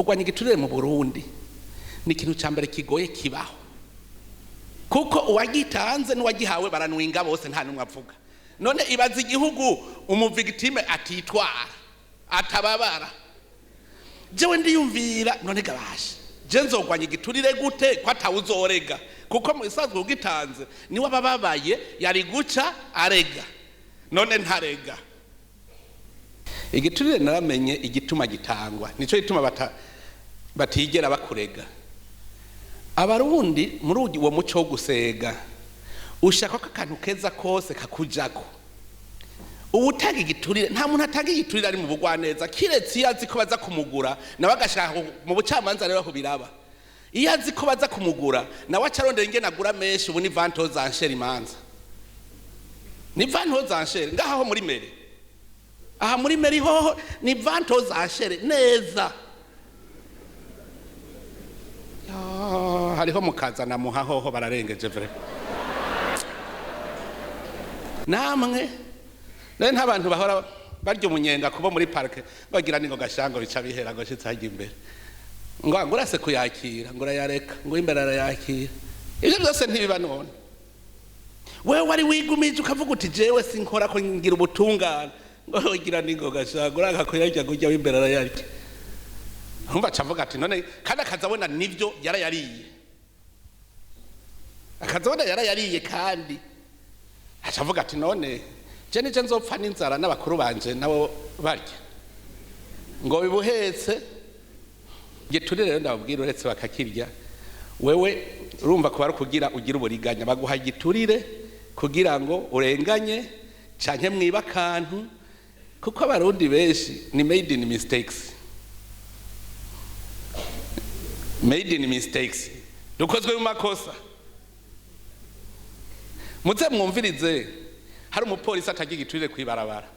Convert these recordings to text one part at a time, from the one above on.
Kurwanya igiturire mu Burundi ni ikintu cya mbere kigoye kibaho, kuko uwagitanze n'uwagihawe baranwinga bose, nta n'umwe avuga. None ibaza igihugu umu victime atitwara, atababara. Jewe ndiyumvira, none gabashe je nzogwanya igiturire gute ko atawuzorega? Kuko mu isanzwe ugitanze niwe abababaye, yari guca arega, none ntarega. Igiturire naramenye igituma gitangwa, nico gituma batigera bakurega. Abarundi muri uwo muco wo gusega, ushaka ko akantu keza kose kakujako. Uwutanga igiturire, nta muntu atanga igiturire ari mu bugwaneza, kiretse iyo azi ko baza kumugura, nawe agashaka mu bucamanza. Rero aho biraba, iyo azi ko baza kumugura, nawe aca arondera ingene agura menshi. Ubu ni vente aux enchères, imanza ni vente aux enchères. Ngaha ho muri mairie, aha muri mairie hoho ni vente aux enchères neza. Ya, hariho mukazana muha hoho bararengeje vrai. Namwe rero ntabantu bahora barya umunyenga kubo muri parke, bagira ningo gashango bica bihera ngo shitse hajya imbere ngo urase kuyakira, ngo urayareka, ngo imbere arayakira. Ibyo byose ntibiba. None wewe wari wigumije ukavuga uti: "Jewe sinkora ko ngira ubutungane", ngo ugira ningo gashango uranga kuyarya, ngo ujya imbere arayarya. Ntumva aca avuga ati none, kandi akazabona nivyo yarayariye, akazabona yarayariye, kandi aca avuga ati: "None je nije nzopfa n'inzara n'abakuru banje nabo barya?" Ngo bibuhetse giturire. Rero ndababwira, uretse bakakirya, wewe urumva kuba ari ukugira ugira uburiganya. Baguha giturire kugira ngo urenganye canke mwiba akantu, kuko Abarundi benshi ni made in mistakes, made in mistakes, dukozwe mu makosa. Muze mwumvirize, hari umupolisi atagira igiturire kwibarabara,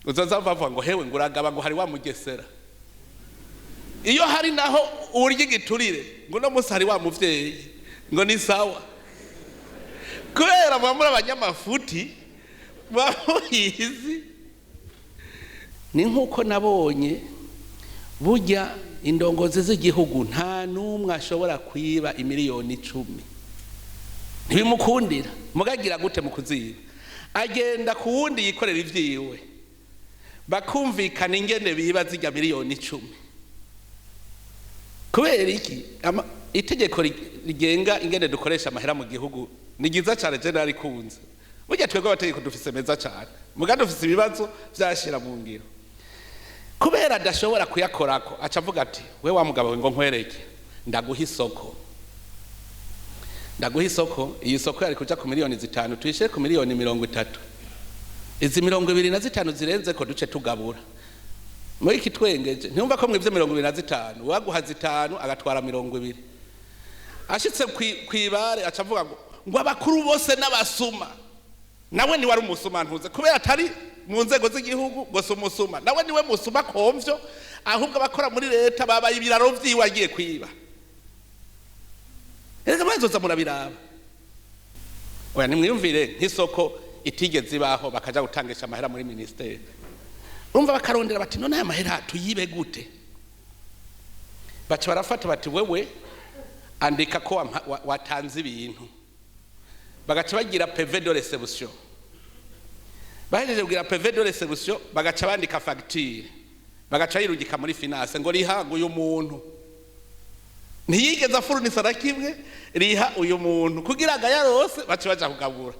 uzoza bavuga ngo: "Hewe", ngo "uragaba", ngo "hari wa mugesera". Iyo hari naho urya igiturire, ngo "Uno munsi hari wa muvyeyi", ngo "Ni sawa", kubera muba muri abanyamafuti, muba mubizi. Ni nk'uko nabonye burya indongozi z'igihugu, nta n'umwe ashobora kwiba imiliyoni 10, ntibimukundira. Mugagira gute mu kuziba? Agenda ku wundi yikorera ivyiwe, bakumvikana ingene biba zirya miliyoni 10. Kubera iki? Itegeko rigenga ingene dukoresha amahera mu gihugu ni ryiza cyane, je narikunze. Burya twebwe abategeko dufise meza cyane, muga dufise ibibazo vyashira mu ngiro. Kubera adashobora kuyakorako, aca avuga ati: "We wa mugabo we, ngo nkwereke, ndaguha isoko, ndaguha isoko. Iyi soko yari kuja ku miliyoni 5, tuyishire ku miliyoni 30, izi 25 zirenze ko duce tugabura." Muri iki twengeje, ntiyumva ko mwivye 25, waguha 5 agatwara 20. Ashitse kwibare aca avuga ngo abakuru bose n'abasuma. Nawe niwe ari umusuma, ntuze kubera atari mu nzego z'igihugu ngo si umusuma, nawe niwe musuma komvyo. Ahubwo abakora muri leta babaye ibiraro vyiwe agiye kwiba. Reka mwazoza murabiraba. Oya, nimwiyumvire nk'isoko itigeze ibaho, bakaja gutangisha amahera muri ministeri. Urumva bakarondera bati: "None aya mahera tuyibe gute?" Baca barafata bati: "Wewe andika ko watanze ibintu." Bagaca bagira PV de réception. Bahejeje kugira PV de réception, bagaca bandika facture, bagaca yirungika muri finance ngo: "Riha ngo uyu muntu ntiyigeze afurunisa na kimwe, riha uyu muntu", kugira ngo ayarose bace baja kugabura.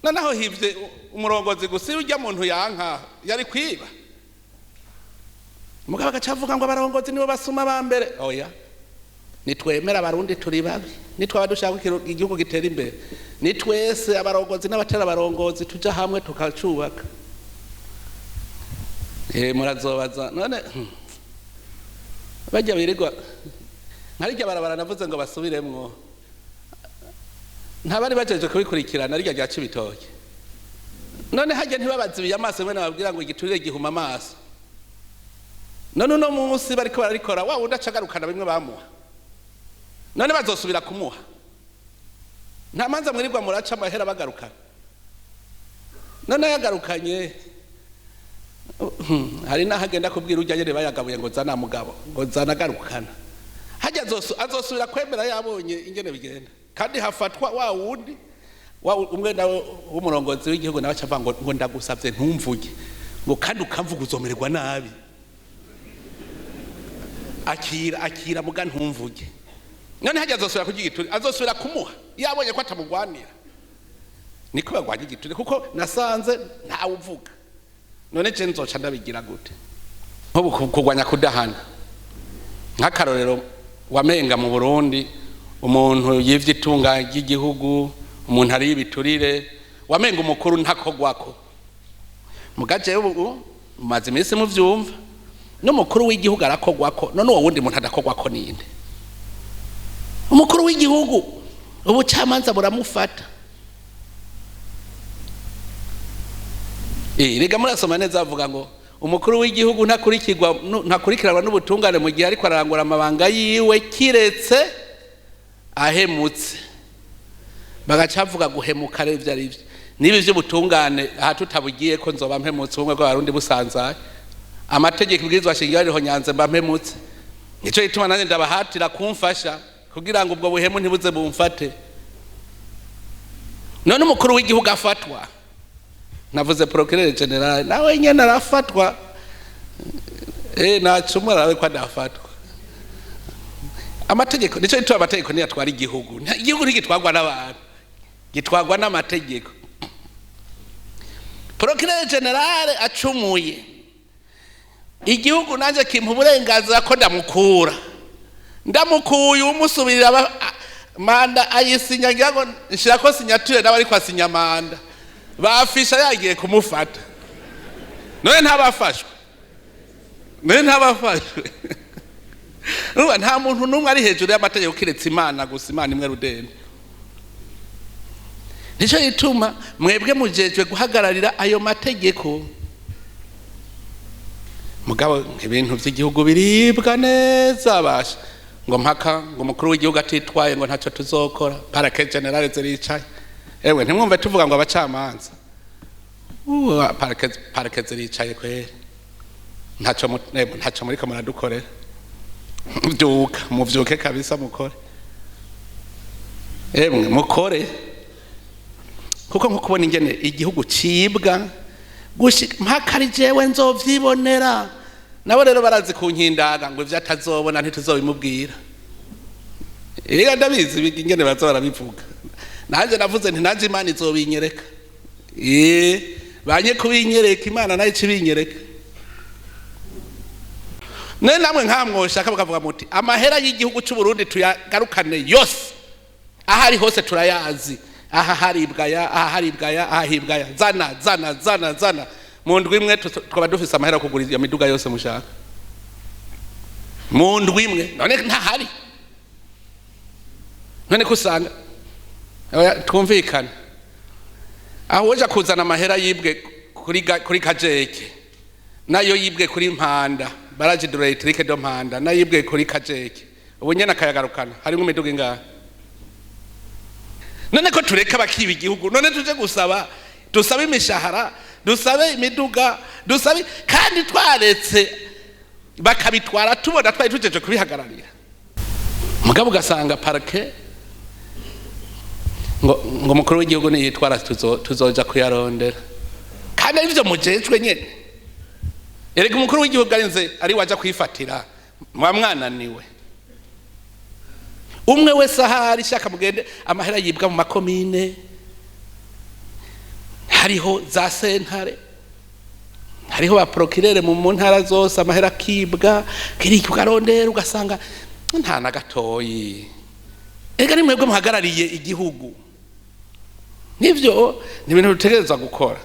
Noneho hivye umurongozi gusa, iyo urya muntu yanka yari kwiba. Mugabo agaca avuga ngo abarongozi nibo basuma ba mbere. Oya, nitwemera Abarundi turi babi. Nitwaba dushaka ko igihugu gitera imbere, ni twese, abarongozi n'abatari abarongozi, tuja hamwe tukacubaka. Murazobaza none bajya birirwa nkarirya barabara navuze ngo basubiremwo, ntabari bajeje kubikurikirana rirya rya Cibitoke? None hajya ntibabazibiye amaso? Mwene babwira ngo igiturire gihuma amaso. None uno munsi bariko bararikora, wa wundi aca agarukana bimwe bamuha. None bazosubira kumuha? Nta manza mwirirwa muraca amahera bagarukana. None yagarukanye. Hari n'aho agenda kubwira ujya nyene bayagabuye ngo zana mugabo, ngo zana garukana. Hajya azosubira kwemera yabonye ingene bigenda. Kandi hafatwa wa wundi wa umwe nawe w'umurongozi w'igihugu, nawe aca avuga ngo ndagusavye ntumvuge, ngo kandi ukamvuga uzomererwa nabi. Akira, akira muga ntumvuge. None hajya azosubira kurya igiturire, azosubira kumuha yabonye ko atamugwanira. Niko bagwanya igiturire, kuko nasanze ntawe uvuga. None je nzoca ndabigira gute? Nk'ubu kurwanya kudahana, nk'akarorero wamenga mu Burundi umuntu yivye itunga ry'igihugu, umuntu ari ibiturire, wamenga umukuru ntakogwako. Mugaje ubu mumaze iminsi muvyumva, n'umukuru w'igihugu arakogwako. None uwo wundi muntu adakogwako ninde? Umukuru w'igihugu ubucamanza buramufata. Rega murasoma neza, avuga ngo umukuru w'igihugu ntakurikiranwa n'ubutungane mu gihe ariko arangura amabanga yiwe, kiretse ahemutse. Bagaca bavuga guhemuka rero ivyo ari vyo. Niba ivy'ubutungane aha tutabugiye ko nzoba mpemutse, ubumwe bw'Abarundi busanzaye, amategeko ibwirizwa shingiro ariho nyanze mba mpemutse. Nico gituma nanjye ndabahatira kumfasha kugira ngo ubwo buhemu ntibuze bumfate. None umukuru w'igihugu afatwa, navuze procureur general nawe nyene arafatwa. Nacumura arabe ko adafatwa. Amategeko, nico gituma amategeko niyo atwara igihugu. Igihugu ntigitwarwa n'abantu, gitwarwa n'amategeko. Procureur general acumuye, igihugu nanje kimpa uburenganzira ko ndamukura. Ndamukuye, umusubirira manda ayisinya, ngira ngo nshirako signature nawe ariko asinya manda, bafisha yagiye kumufata. None ntabafashwe, none ntabafashwe. Urumva nta muntu n'umwe ari hejuru y'amategeko kiretse Imana gusa, Imana imwe rudende. Nico gituma mwebwe mujejwe guhagararira ayo mategeko. Mugabo ibintu vy'igihugu biribwa neza basha, ngo mpaka ngo umukuru w'igihugu atitwaye ngo ntacyo tuzokora. Parquet général ziricaye. Ewe ntimwumve tuvuga ngo abacamanza, parquet ziricaye kweri, ntacyo muriko muradukorera. Vyuka, muvyuke kabisa, mukore. Emwe mukore, kuko nko kubona ingene igihugu cibwa gushika mpaka ari jewe nzovyibonera. Nabo rero barazi kunkindaga ngo ivyo atazobona ntituzobimubwira. Ega ndabizi ingene baza barabivuga. Nanje navuze nti nanje Imana izobinyereka. Banye kubinyereka, Imana nayo icibinyereka. None namwe nkamwoshaka mukavuga muti amahera y'igihugu c'u Burundi tuyagarukane yose, ahari hose turayazi, aha haribwaya, aha haribwaya, aha hibwaya, zana zana zana zana. Mu ndwi imwe twaba dufise amahera kugura iyo miduga yose mushaka, mu ndwi imwe. None ntahari? None kusanga twumvikane, aho uja kuzana amahera yibwe kuri kajeke, nayo yibwe kuri Mpanda, barrage hydroélectrique de Mpanda, nayo yibwe kuri kajeke, ubu nyene akayagarukana, harimwo imiduga ingahe? None ko tureka bakiba igihugu, none tuje gusaba, dusabe imishahara, dusabe imiduga, dusabe, kandi twaretse bakabitwara tubona twari tujeje kubihagararira. Mugabo ugasanga parquet ngo umukuru w'igihugu niyitwara tuzoja kuyarondera, kandi arivyo mujejwe nyene. Erega umukuru w'igihugu arinze ari waja kwifatira, muba mwananiwe. Umwe wese ahari shaka mugende, amahera yibwa mu makomine, hariho za sentare, hariho ba procureur mu ntara zose, amahera akibwa kiribwa arondera, ugasanga nta na gatoyi. Erega ni mwebwe muhagarariye igihugu, nivyo ni ibintu dutegerezwa gukora.